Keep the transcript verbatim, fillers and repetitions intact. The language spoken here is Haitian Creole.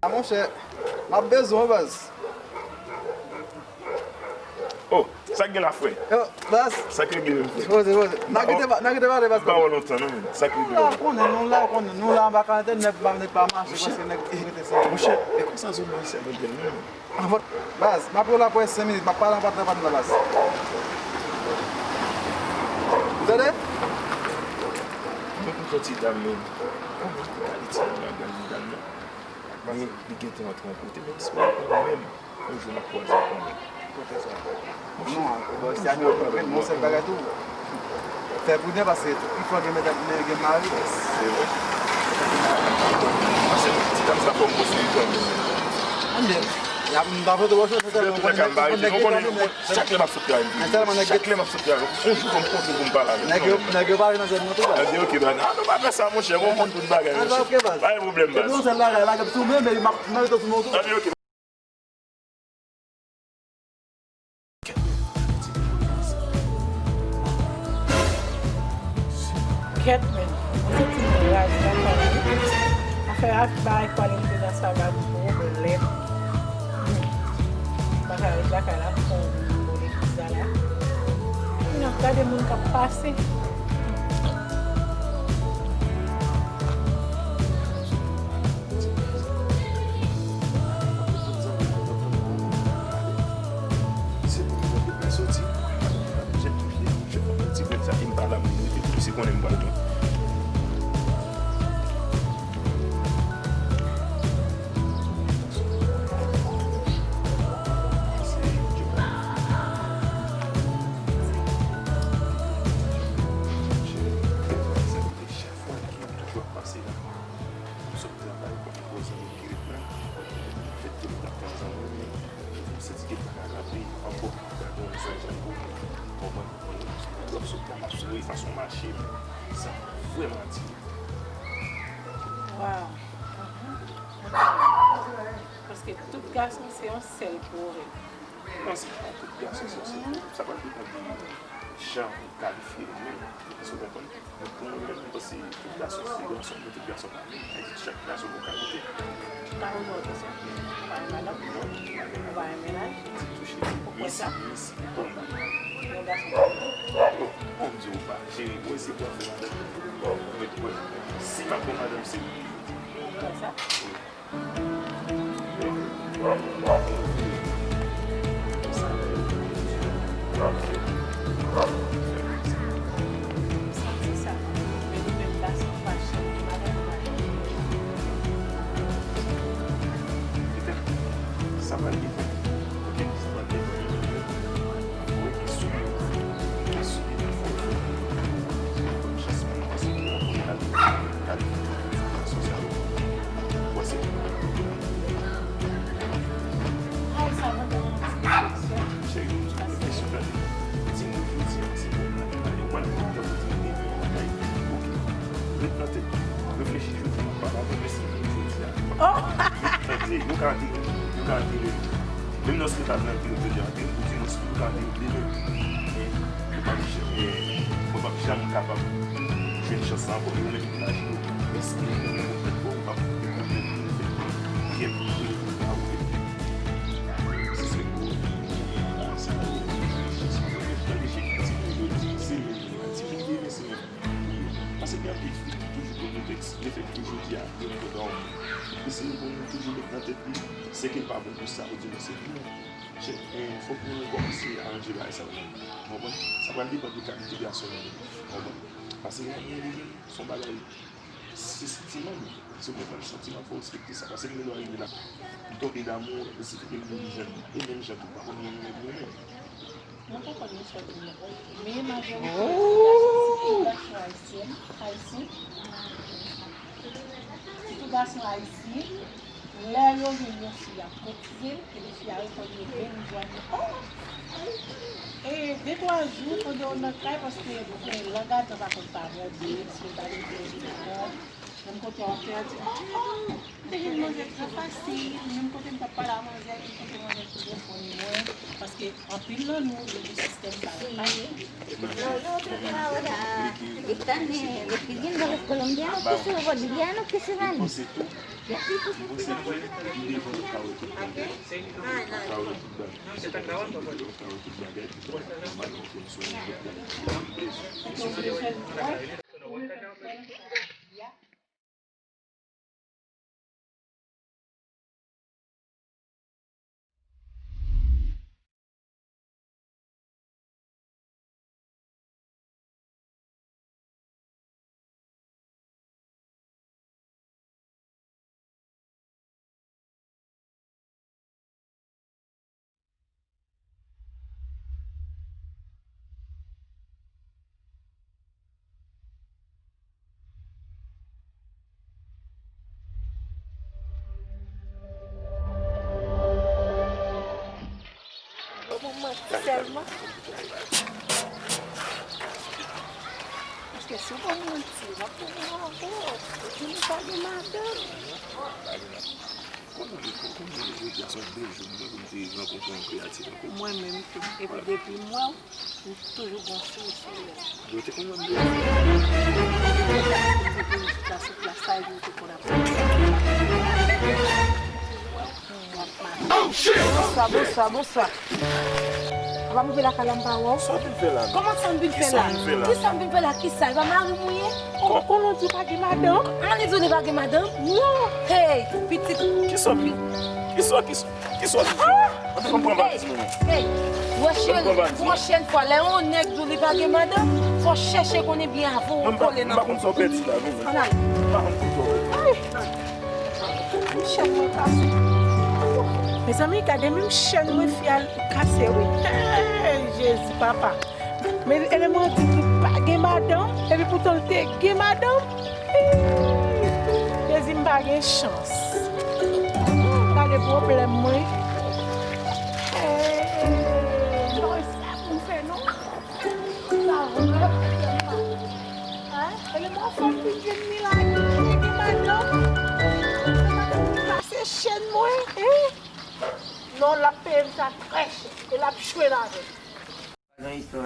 A monchè, m ap bezwen w, baz. Oh, sa k gen la, frè? Yo, baz. Sa k gen, frè? Poze, poze. N a kite pa-, n a kite pale, baz. Pa wè lontan, non, men. Sa k gen? Nou la, konnen, nou la, konnen, nou la, anba karantèn, nèg pa, nèg pa mache, paske nèg rete se. Monchè, e konsa zòn nan se nan gèl, non, men. Anfòt, baz, m ap rele apre senk minit, m ap pale anba telefòn nan, baz. Ou tande? Mwen konn sòti dam, men. Mwen konn sòti dam, men. Men li gentan antre yon kote, men espere pou mwen menm, yon jou m ap kwaze avè l. Kote sa? Non, bò, se a nan pwoblèm, yon sèl bagay tou. Fè priden paske pifò gen medam, men gen mari. Se vre. Paske ti dam sa fò m posib kanmenm. Ann, y ap, m pa pote bò, se sèlman konnen nèg yo, chak lè m ap sot travay, m di, chak lè m ap sot travay, yon jou fò m kontre pou m pale avè l. Nèg yo, nèg yo pale nan zòn nan tou, baz. Nèg yo, ok, baz. Ah, nou pa fè sa, monchè. Mwen konn tout bagay, monchè. Pa gen pwoblèm, baz. Epi yon sèl bagay, lage m sou mwen, men m ap, m ap mete sou mwen tou. Ann, ok. Kèt, men, mwen santi m raje nan kò m wi. Afè ak bagay kwalite nan sa ba m pwoblèm. M pa ka ret lakay la pou m bone pizza la. N ap gade moun k ap pase. Se pou mwen depi m soti, m ap jèt touche, m jèt yon ti bwèt sa, e m pa la pou m rete, misye konnen m pral pran. Chak fwa ke m ap pase la, m sot travay, m wè zanmi m ki ret la, fèt ke m t ap pran zanmi m, men m santi ke m pa ka kanpe ankò, gade yon zanmi m, konprann? Lè m sot la, m ap souri fason m mache, men sa vrèman atire m. Waw. Paske tout gason se yon sèl pwoblèm. Non, se pa tout gason se yon sèl pwoblèm. Sa pral depann de jan ou kalifye ou menm. Èske w konprann? Men pou mwen menm, mwen panse tout gason se gason, men tout gason pa menm. Sa vle di chak gason gon kalite. Ou pa renmen gason? Ou pa renmen madanm? Non. Ou pa renmen mennaj? Ti touche. Ou kwè sa? Mesi, mesi. Bon, m pa. Yon gason pa renmen. Bon, bon, m di w pa jere, ou eseye pou w fè madanm. Ou met kwè. Si m ap gen madanm, se ou. Ou kwè sa? Wi. Sa pral depann. Ok, sa pral depann. Wi, kesyon yo. Kesyon yo fò. Chans mwen, mwen panse ke yon moun ka viv, ka viv sou sa. Mwen panse ke cheri, m di w kesyon, tande. Timoun jodi a, se bon bagay. Yo pral viv tankou timoun demen yo pa ka viv. Ok. Ret nan tèt ou. Reflechi jodi a. Papa mwen, mèsi pou jodi a. Tande, yo ka antere, yo ka antere. Menm nan si yo ta vle antre jodi a, antre, ou di nou si yo ka antre demen. Men, yo p ap janm, eh, mwen p ap janm kapab jwenn chans sa ankò. E ou menm, imajine w, èske ou p ap, ou p ap, ou p ap fè kèk, ou p ap fè. Se se pou ou. Sa yo, tande, se ti moun yo di, se menm, ti moun demen, se menm. Paske gen anpil fi ki toujou konn reflèks, reflèks ke jodi a, yo nan kòdon. E si nou konn toujou met nan tèt li, se ke l pa bon pou sa, ou di, men se pou mwen. Chè, eh, fòk nou kòmanse aranje bagay sa yo. Ou konprann? Sa pral depann de kalite gason nou ye. Ou konprann? Paske gen moun li menm, se yon bagay, se santiman li. Si w konprann santiman, fò w respekte sa. Paske m gen dwa rive la, m tonbe damou, e si fè ke m vin jèn, e menm jan tou, pa konn yon nèg renmen. Mwen pa konn istwa moun nan. Men majorite gason, sitou gason ayisyen, ayisyen, sitou gason ayisyen, lè yo jwenn yon fi ap kotize l, epi fi a reponn yo byen, yo di, "Oh!" E de twa jou, pandan yo nan kay, paske, e, lang atan pa konn pa bon, byen, si yo ta leve, yo te bon. Menm kote a w ap fè a di, "Oh, oh, m te jwenn manzè trè fasil." Menm kote m t ap pale a manzè, menm kote manzè te reponn mwen. Paske anpil nan nou, nou gen sistèm sa yo. Yo, yo, yo, yo, yo. Están eh, despidiendo a los colombianos que se bolivianos que se van. Bon, manti sèlman. Paske si w ban m manti, w ap pran mwen ankò. Ou di nou pa gen madanm. Konnen, konnen jodi a se yon bèl jou pou mwen, pou m te rankontre yon kreyati tankou w. Mwen menm tou. Epi depi m wè w, m toujou gon souri sou lèv. Yo te konn wè m deja. Ou te vin chita sou plas la, epi ou te konn ap. Bonswa, bonswa, bonswa. Apa m rive lakay la, m pa wè w? Sa w vin fè la menm? Kòman sa m vin fè la? Kisa w vin fè la? Kisa m vin fè la? Kisa? E pa mari m ou ye? Kon, konnen w di w pa gen madanm? Ann li di w li pa gen madanm? Non! Hey, pitit. Kisa w vin? Kisa, kisa, kisa w vin fè? Ann pran bagay ti moun. Hey, wè cheri, pwochèn fwa, lè yon nèg di w li pa gen madanm, fò w chèche konnen byen avan w kole nan. Mwen m pa konn sa w pèdi la, non, men. Ann ale. M pa konn sa w pèdi. Chèn mwen kase. Mezanmi, gade menm chèn mwen fi a kase, wi. Hey, Jezi, papa. Men eleman di li pa gen madanm, epi poutan l te gen madanm. Hey, Jezi, m pa gen chans. Gade pwoblèm mwen. Hey, non, e sa pou m fè, non. Sa vrè pwoblèm pa. Hein? E le mò fò m vin jwenn li la, li gen madanm. Li pase chèn mwen, hein? Non, l ap peye m sa trè chè. E l ap jwe avè m. Nan istwa.